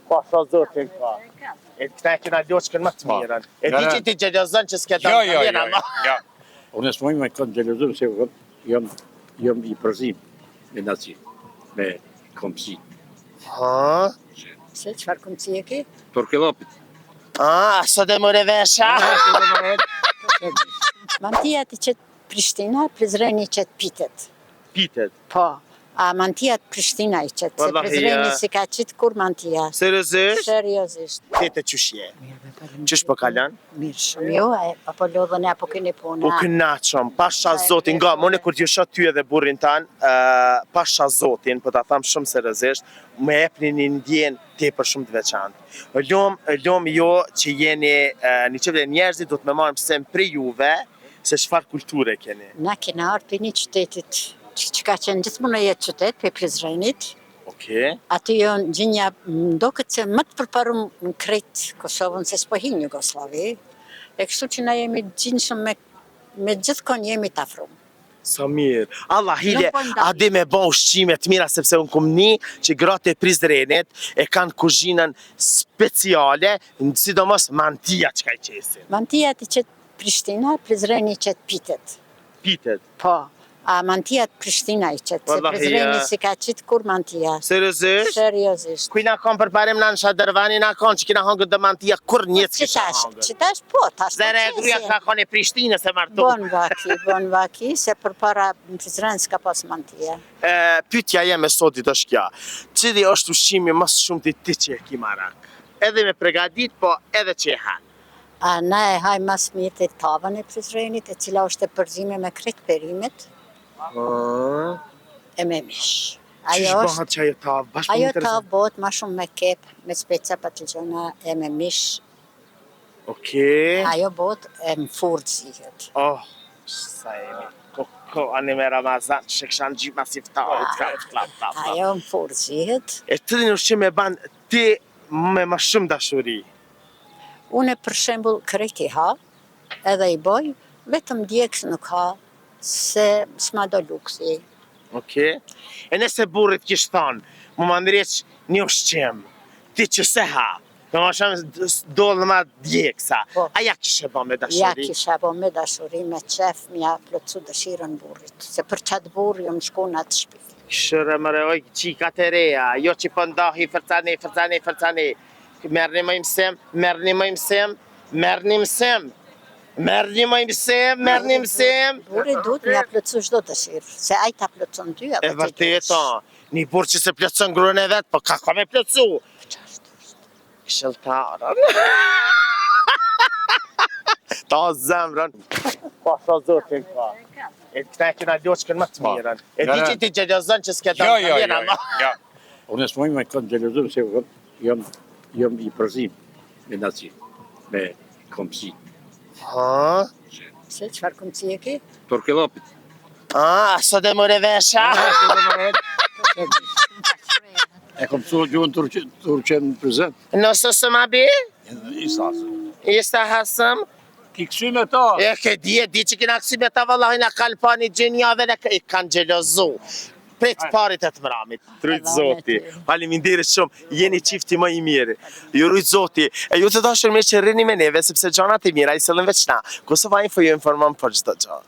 Pasha zotin ka. E këta e kena loçkën më të Po. mirën. E di që ti xhelozon që s'ke Jo, dalë jo, jo, mirë, ama. jo. Unë s'muj me konë xhelozum se jam, jam i përzim me naci, me komsi. Ha? Pse, çfarë komsie e ke? Turkillopit. Ah, sot e more vesha. Mantijat i qet Prishtina, Prizreni i qet pitet. Pitet. Po, a mantijat Prishtina i qet, se Wallahi, Prizreni ja. s'i ka qit kurrë mantija. Seriozisht? Seriozisht. Tete qysh je? Mirë, be, faleminderit. Qysh po kalon? Mirë shumë jo, e, apo lodhën apo keni punë. U kënaqëm, pasha zotin, nga, më unë kur t'ju shoh ty edhe burrin tan, ë, pasha zotin, po ta them shumë seriozisht, më jepni një ndjenjë tepër shumë të veçantë. Lum, lum jo që jeni ë, një çifte njerëzit do të më marrin mësim prej juve se çfarë kulture keni. Na kena ardhë prej një qytetit që, që ka qenë gjithmonë në jetë qytet, prej Prizrenit. Okej. Aty janë gjinja m'doket se më të përparum në krejt Kosovën se s'po hin Jugosllavi. E kështu që na jemi gjindshëm me me gjithkon jemi të afrum. Sa mirë. Allah hile, Nuk po ndaj. a di me ba ushqime të mira sepse unë kum ni që gratë e Prizrenit e kanë kuzhinën speciale, sidomos mantia çka i qesin. Mantijat i qet Prishtina, Prizreni i qet pitet. Pitet. Po, a mantijat Prishtina i qet, se Wallahi, Prizreni ja. s'i ka qit kurrë mantija. Seriozisht? Seriozisht. Kuj na kon përparim na në Shadërvani na kon që kina hongër do mantia kurr një Që s'kisha tash, hongër. që tash po, tash po Zere gruja qesin. ka kon e Prishtinës e martu. Bon vaki, bon vaki, se përpara në Prizren s'ka pas mantija. E, pyetja jeme sot është kjo. Cili është ushqimi më së shumti ti që e ki marak? Edhe me pregadit, po edhe që e han. A na e hajmë mas mirë tavën e Prizrenit, e cila është e përzime me krejt perimet e me mish. Qysh Ajo është, bëhet që ajo tavë? Bash po më ajo intereson. tavë bëhet ma shumë me kep, me speca patëllxhona e me mish. Okej. Ajo bëhet e në furrë zihet. Oh, sa jemi. Ko, ko, ani me Ramazan, që kisha në gjyma si ftarit, klap, klap, klap, klap. Ajo në furrë zihet. E cilin ushqim e ban ti me më shumë dashuri? Une për shembull krejt i ha, edhe i boj, vetëm djegës nuk ha, se s'ma do luksi. Okej. E nëse burrit kish thonë, mu ma ndreq një ushqim, ti që se ha, do më shumë dollë ma djegsa, Po. a ja kishe ba me Ja dashuri? kisha bo me dashuri, me qef, me ja plotësu dëshirën burrit, se për qatë burr jam shku në atë shtëpi. Këshëre mëre, oj, qikat e reja, jo që po ndahi fërcani, fërcani, fërcani. Merrni më mësim, merrni më mësim, merrni mësim. Merrni më mësim, merrni mësim. Burri duhet me ja plotësu çdo dëshirë, se ai ta plotëson ty edhe E vërtet, a, një burr që se plotëson gruan e vet, po ka ka me plotësu? Qashtu është. Këshilltarën. Ta zemrën. Pasha zotin ka. E këta e kena loçkën më të Po. mirën. E di që ti xhelozon që s'ke Jo, dalë jo, jo, mirë, ama. jo. Unë s'muj me konë xhelozum se jam, jam i përzim me naci, me komsi. Ha? Pse, çfarë komsie e ke? Turkillopit. Ah, sot e more vesha. E kom mësuar gjuhën turqe, turqe në Prizren. Nësë së ma bi? Isa. Isa hasëm. Ki kësy me ta. E ke di, e di që kena kësi me ta vallahi na kalpani gjenjave në i kanë xhelozu. Prej të parit e të mramit. Rujt Edhe unë Zoti. e ty. Faleminderit shumë. Jeni çifti më i mirë. Ju rujt Zoti. E ju të dashur mirë që rrini me neve sepse gjanat e mira i sjellin veç na. Kosova Info ju informon për çdo gjë.